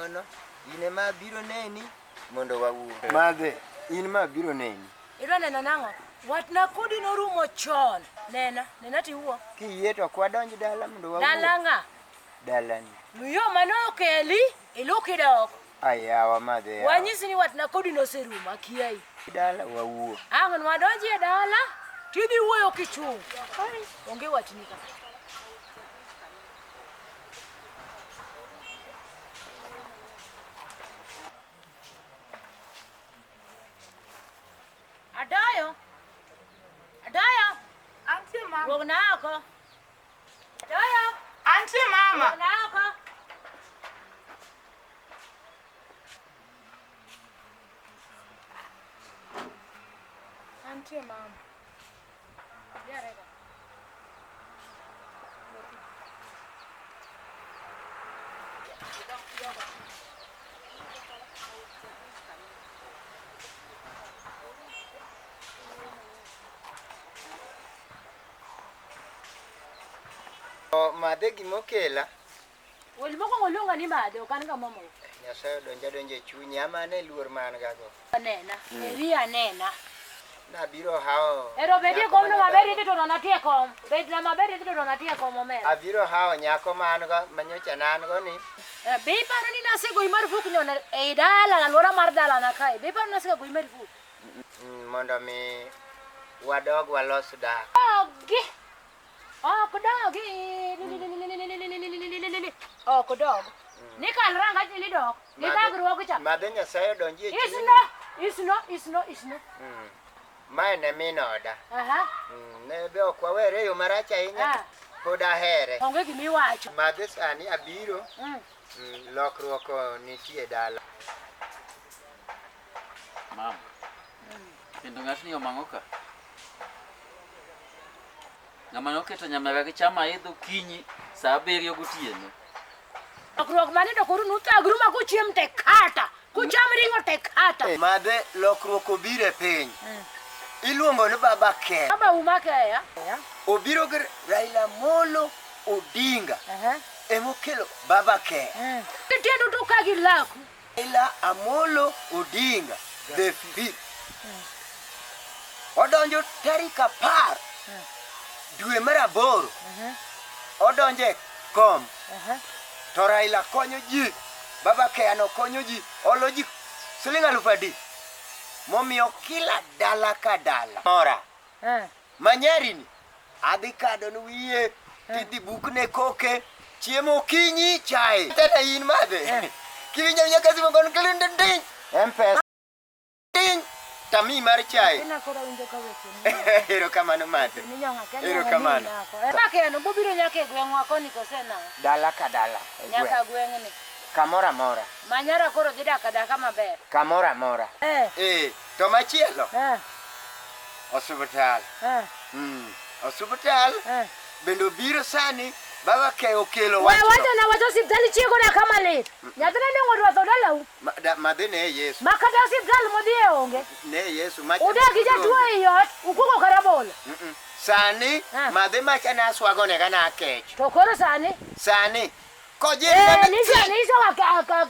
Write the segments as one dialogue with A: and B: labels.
A: ng'uono, in ema abiro neni mondo wawuo. Madhe, in ma abiro neni.
B: Idwa neno nang'o? Watna kodi norumo chon. Nena, nena tiwuo.
A: Kiyie to ok wadonj dala mondo wawuo.
B: Dala ng'a?
A: Dalani.
B: Luyo mane okeli, ilu kidok.
A: Ayawa madhe yawa.
B: Wanyisi ni watna kodi noserumo, akiayi.
A: Dala wawuo.
B: Ang' nwadonji e dala, tidhi wuoyo kichung'. Onge wachni ka. Adayo. Adayo.
C: Antie mama.
B: Wuog na oko. Adayo.
C: Antie mama.
B: Wuog na oko.
C: Antie mama.
B: Yarega.
A: O, madhe gimokela.
B: Wel mokwongo luonga ni madhe, ok an ng'ama moko.
A: Nyasaye odonja donja e chunya, ama ane luor ma an gago.
B: Anena, eri anena.
A: Nabiro hawo.
B: Ero bedie
A: nyako
B: komno
A: mane
B: maber
A: dhako.
B: idhi to nona tie kom. Bedna maber idhi to nona tie kom omera.
A: Abiro hawo nyako ma an go, ma nyocha ne an go ni.
B: Eh, Be iparo ni nasegoyi marufuk nyono ei dala, alwora mar dalana kae? Be iparo ni nasegoyi marufuk?
A: Mondo mi wadog walos dak.
B: Dogi! Ok dogi! Ok dog. Nikal rangach ni dok. Githagruok cha.
A: Madhe Nyasaye odonji e chunyi.
B: Isno, isno, isno, isno.
A: Mae ne min oda.
B: Aha.
A: Ne be ok wawere e yo marach ahinya.
B: Ah.
A: Pod ahere.
B: Onge gima iwacho.
A: Madhe sani abiro. Lokruok nitie dala.
D: Mama. Kendo ng'atni omang'o ka. Ng'ama noketo nyamera gi chama idho kinyi saa abiriyo gotieno.
B: Lokruok mane to koro nuthagru ma kuchiem te kata. Kucham ring'o te kata.
A: Madhe lokruok obiro e piny. Iluongo ni Baba Keya.
B: Baba uma keya.
A: Obiro gi Raila Amolo Odinga. Emokelo Baba Keya.
B: Tiendu to ka gi laku.
A: Raila Amolo Odinga the fifth. Odonjo tarik 10 dwe mar 8. Odonjo e kom. To Raila konyo ji. Baba Keya no konyo ji. Olo ji siling alufu adi. Momiyo kila dala ka dala. Mora. Manyarini. Adhi kado ni wiye. Tidhi bukne koke. Chiemo okinyi chae. Tena in madhe. Kiwinjo awinja ka simu kon klin ding ding. M-Pesa. Ding. Tami mar chae.
B: Ina koro winjo ka weche ni.
A: Erokamano madhe.
B: Minyonga kenya.
A: Erokamano.
B: Makeno bobiro nyaka e gweng'wa koni kose nang'o?
A: Dala ka dala. E
B: Nyaka
A: gweng'.
B: gweng'ni.
A: Kamoro amora.
B: Manyara koro dhi dak adaka maber.
A: Kamoro amora. Eh, to machielo. Osiptal. Osiptal. Bende obiro sani Baba Keya okelo
B: We
A: wachno.
B: wacho na wacho osiptal chiego na kama lit. Nyathina ne odwa tho dalau.
A: Madhi ne Yesu.
B: Ma kata osiptal modhiye onge.
A: Ne Yesu ma
B: Udagi jatuo ei ot, ukugo karabolo.
A: Sani madhi macha naswago ne gana akech.
B: To koro sani
A: Sani kojir
B: Eh, niso niso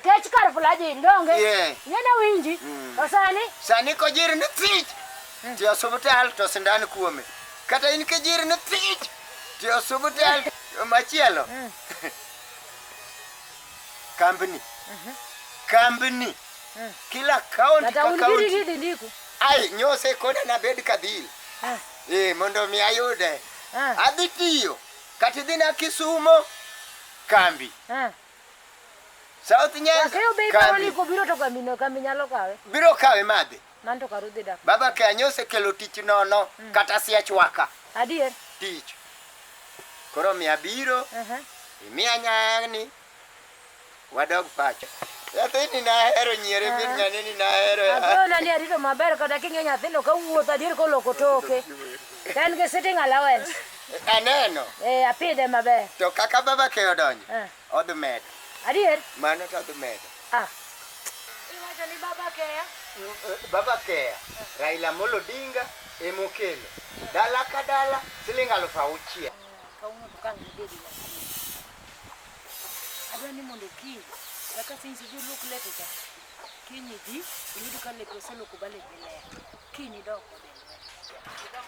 B: kech kar flajil donge.
A: Yeah.
B: Ng'ena winji. To sani
A: Sani kojir ni thich. Ti osiptal to sindan kuome. Kata in kijir ni thich. Ti osiptal machielo. Kambni. Kambni. Kila kaunti
B: kata
A: ka
B: un
A: kaunti.
B: giri gidhi ndiku.
A: Ai, nyose koda nabed kadhil. Eh, mondo mi ayude. Adhi tiyo. Kata idhi na Kisumo, kambi. South Nyanza,
B: Wakeyo be iparo ni
A: kambi.
B: kobiro to kambi no kambi nyalo kawe.
A: Biro kawe madhi.
B: Man to kar udhi dak.
A: Baba Keya nyose kelo tich nono, kata siach waka.
B: Adier.
A: Tich. Koro miya biro, imiya nyang'ni, wadog pacho. Nyathini nahero nyiere min nyaneni nahero.
B: Akona ni arito maber kata king'iyo nyathino kawuotho adier koloko toke. En gi sitting allowance.
A: Aneno.
B: Eh, apidhe maber.
A: To kaka Baba Keya odonjo, odhi medo.
B: Adier?
A: Mano to odhi medo.
B: Ah. Iwacho ni Baba Keya?
A: Baba Keya, Raila Amolo Odinga emokelo. Dala ka dala siling 6,000.
B: Kawuono to kang' nibed gi nyathi. Adwa ni mondo kiny Kaka since idhi luok lepe cha. Kiny idhi, iyud ka lepe oseluoko ba lepe ler. Kiny idog kode e lwedo.